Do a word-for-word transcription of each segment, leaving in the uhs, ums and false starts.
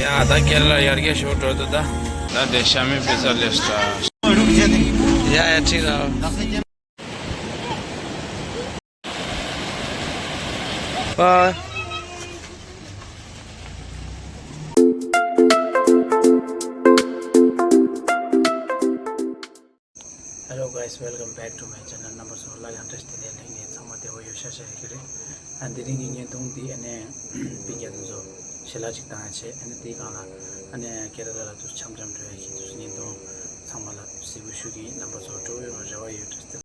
ཡ་ད་ཁྱེད་ལ་ཡར་རྒྱས་ཞུ་འགྲོ་འདུག་ད། ད་དེ་ཤ་མི་པི་ཚ་ལེས་ད། ཡ་ཡ་ཁྲིག་ར། Bye. Hello guys, welcome back to my channel. རྣམ་པ་ཚོ་ལ་ཡང་བཀྲ་ཤིས་བདེ་ལེགས། ལྷན་རྒྱས་ཚང་མ་བདེ་པོ་ཡོད་ཤག་ཤག་ཡོད་ཀྱི་རེད། ཨ་འདི་རིང་གི་བརྙན་ཐུང་འདི་ཨ་ནི་སྤུན་ཀྱག་ཚོ་ཞལ་ལག་ཅིག་བཏང་ཡ་བྱས། ཨ་ནི་དེའི་སྒང་ལ་ཨ་ནི་ཁྱེད་རང་ལ་དུ་འཆམ་འཆམ་འགྲོ་ཡ་གི་དུ་བརྙན་ཐུང་ཚང་མ་ལ་གཟིགས་འབུལ་ཞུ་གི་ཡིན། རྣམ་པ་ཚོ་སྤྲོ་པོའི་ངང་རེ་བ་ཡོད། བཀྲ་ཤིས་བདེ་ལེགས།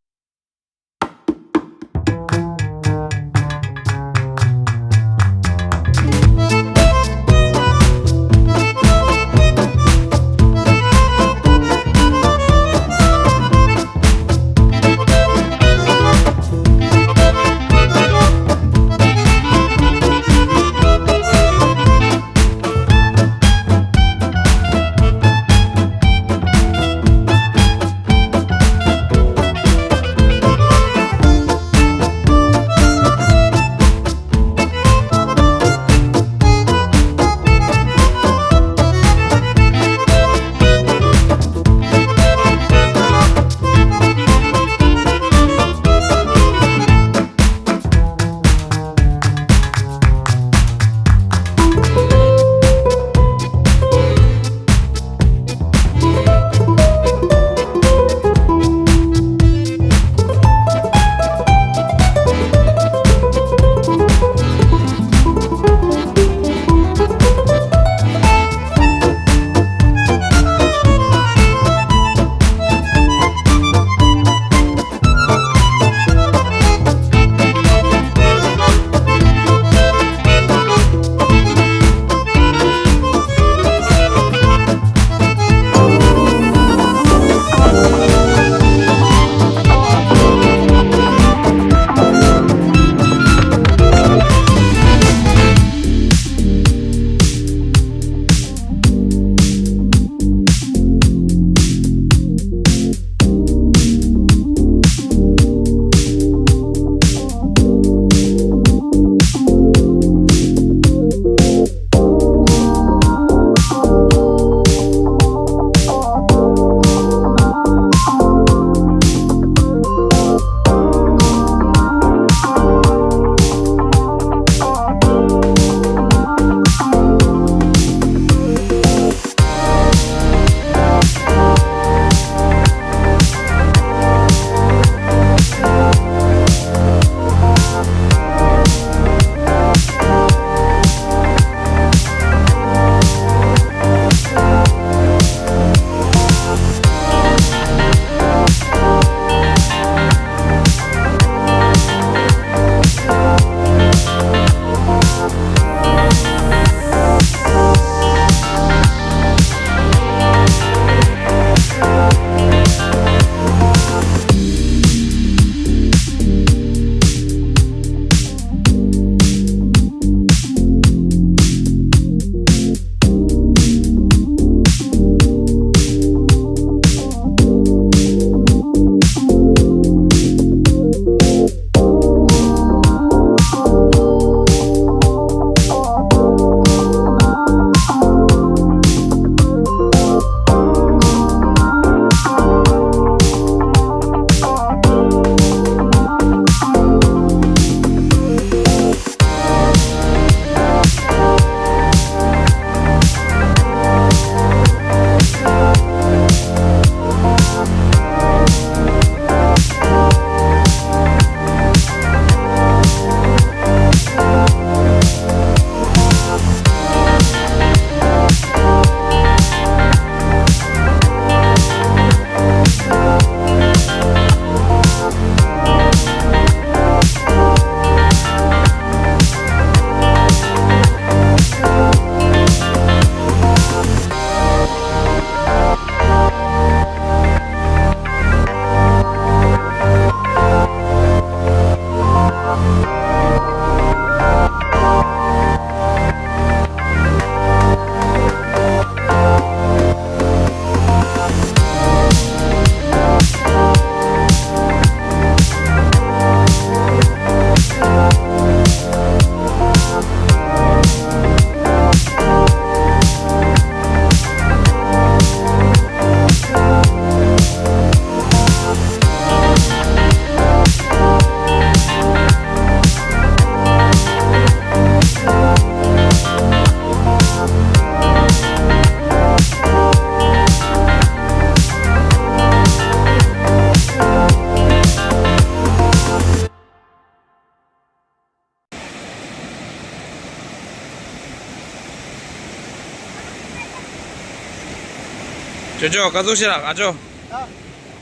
ཅོ་ཅོ་ཀ་ཟུག་ཤི་ར་ཨ་ཅོ།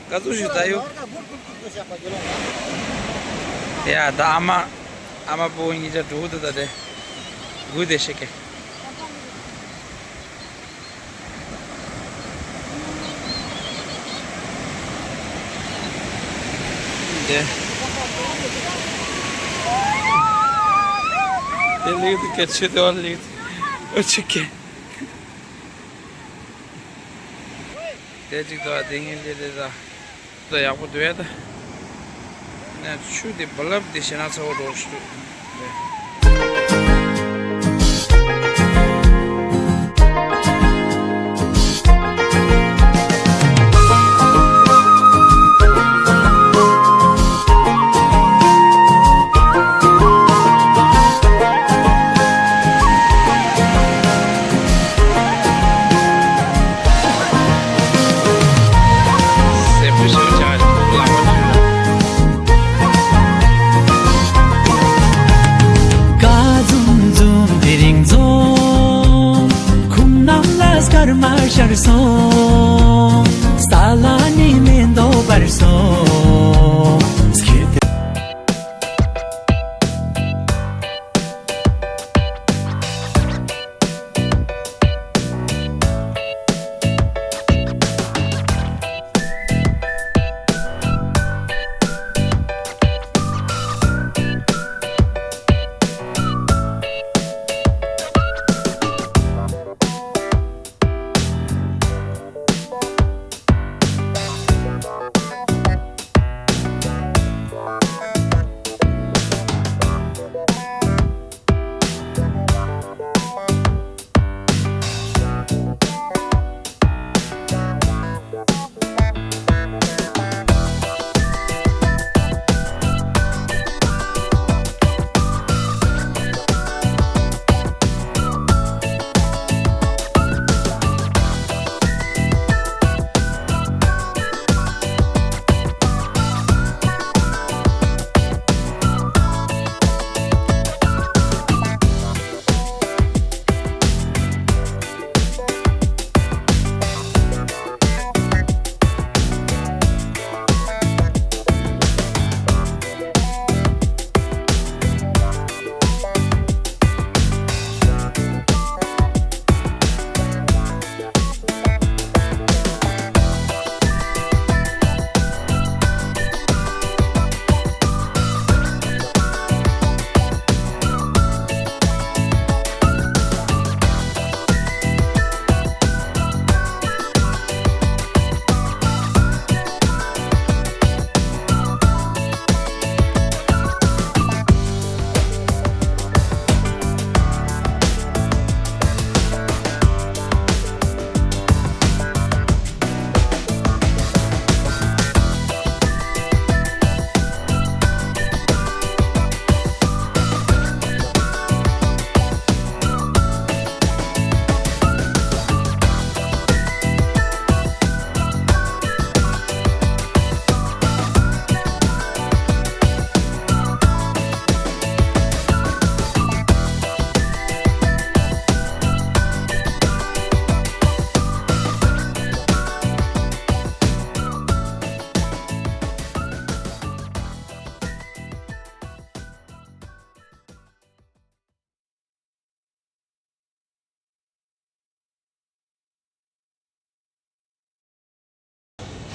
ཀ་ཟུག་ཤི་ད་ཡོ། ཡ་ད་ཨ་མ། ཨ་མ་བུ་གཉིས་ཆ་འགྲོ་གི་འདུག་ད་དེ། སྒུག་དེ་ཤི་ཀེ། དེ། དེ་ལིག་དེ་ཀེ་ཆེ་དེ་བ་ལིག་དེ། ཨོ་ཆི་ཀེ། དེ་གཅིག་ཏུ་དེ་ངན་ལེ་རེ་ར། ད་ཡག་པོ་འདུག་ཡ་ད། ནས་ཆུ་དེ་བ་ལབ་དེ་ཞེ་ན་ཚ་བོ་འགྲོ་ཞུ།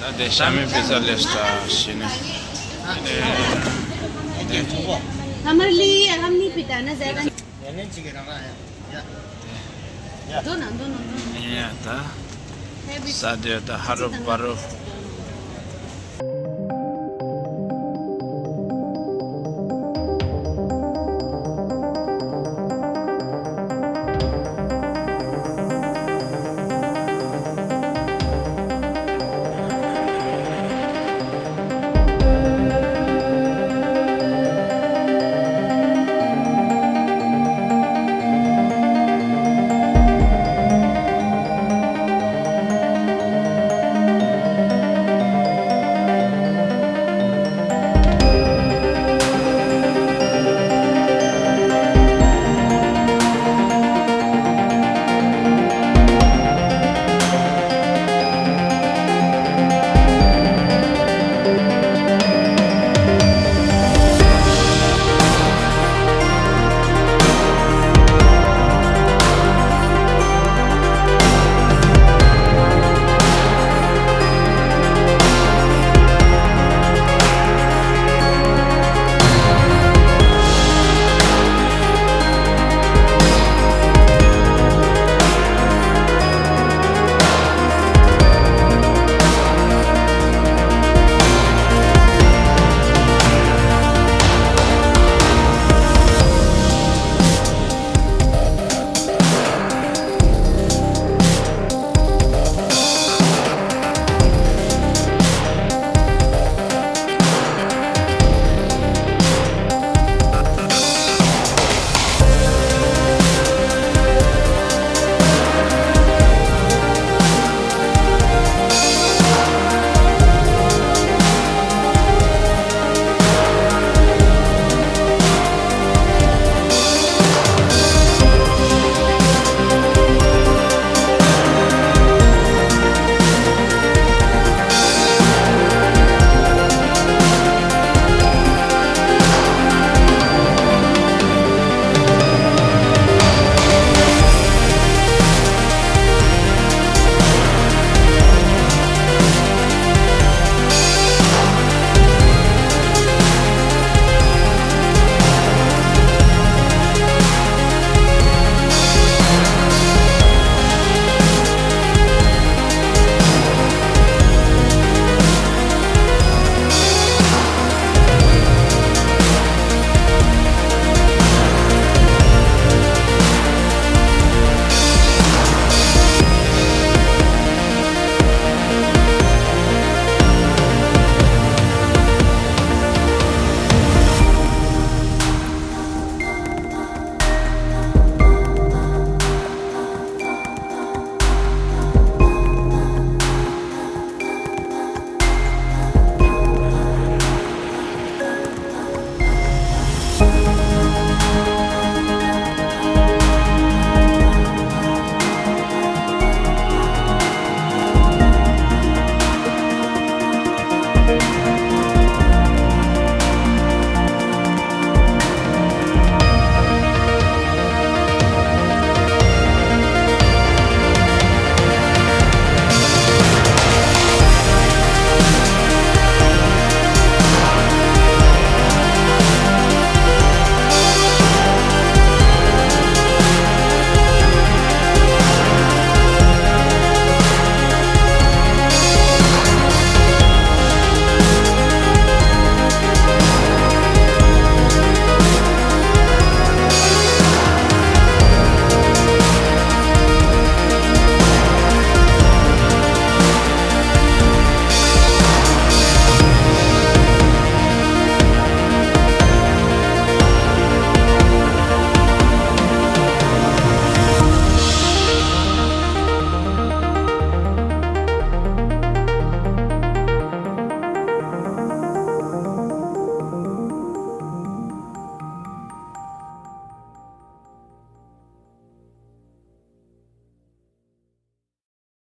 ད་དེ་ཤ་མེད་པི་ཙ་ལེས་ད་ཤི་ནས། हमारे लिए हम नहीं पीता ना ज्यादा। दो ना, दो ना, दो ना। ཡ་ད། ས་དེ་ད་ཧ་རུ་བ་རུ།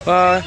Bye.